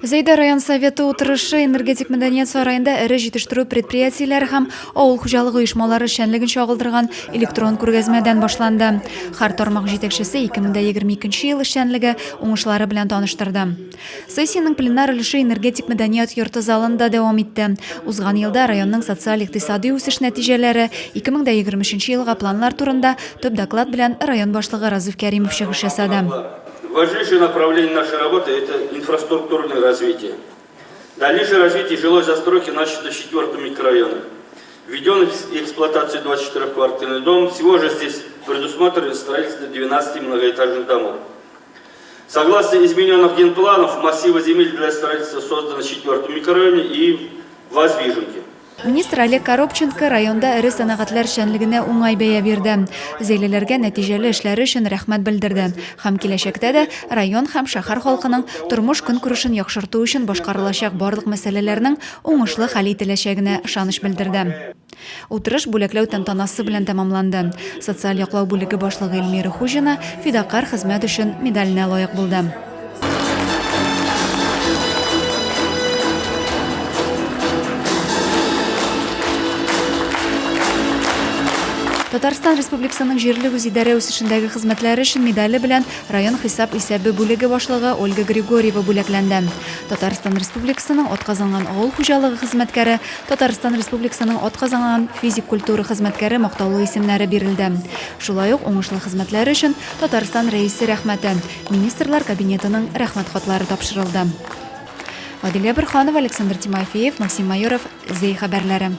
Зәйдә район советы утырышы Энергетик мәдәният сараенда эре җитештерү предприятиеләре һәм авыл хуҗалыгы оешмалары эшчәнлеген чагылдырган электрон күргәзмәдән башланды. Һәр тармак җитәкчесе 2022 ел эшчәнлеге уңышлары белән таныштырды. Сессиянең пленар өлеше Энергетик мәдәният йорты залында дәвам итте. Узган елда районның социаль-икътисади үсеш нәтиҗәләре, 2023 елга планнар турында төп доклад белән район башлыгы Разиф Кәримов чыгыш ясады. Важнейшее направление нашей работы – это инфраструктурное развитие. Дальнейшее развитие жилой застройки начато в четвертом микрорайоне. Введен в эксплуатацию 24-квартирный дом. Всего же здесь предусмотрено строительство 12 многоэтажных домов. Согласно измененных генпланов, массивы земель для строительства созданы в четвертом микрорайоне и в Воздвиженке. Министр Олег Коробченко районда эре сәнәгатьләр эшчәнлегенә уңай бәя бирде. Зәйлеләргә нәтиҗәле эшләре өчен рәхмәт белдерде һәм киләчәктә дә район һәм шәһәр халкының тормыш-көнкүрешен яхшырту өчен башкарылачак барлык мәсьәләләрнең уңышлы хәл ителәчәгенә ышаныч белдерде. Утырыш бүләкләү тантанасы белән тәмамланды. Социаль яклау бүлеге башлыгы Эльмира Хуҗина Фидакарь хезмәт өчен медаленә лаек булды. Татарстан Республикасының җирле үзидарә үсешендәге хезмәтләре өчен медале белән район хисап исәбе бүлеге башлыгы Ольга Григорьева бүләкләнде. Татарстан Республикасының атказанган авыл хуҗалыгы хезмәткәре, Татарстан Республикасының атказанган физик культура хезмәткәре мактаулы исемнәре бирелде. Шулай ук уңышлы хезмәтләре өчен Татарстан Рәисе Рәхмәте, Министрлар Кабинетының Рәхмәт хатлары тапшырылды. Адилә Борһанова, Александр Тимофеев, Максим Майоров, Зәй хәбәрләре.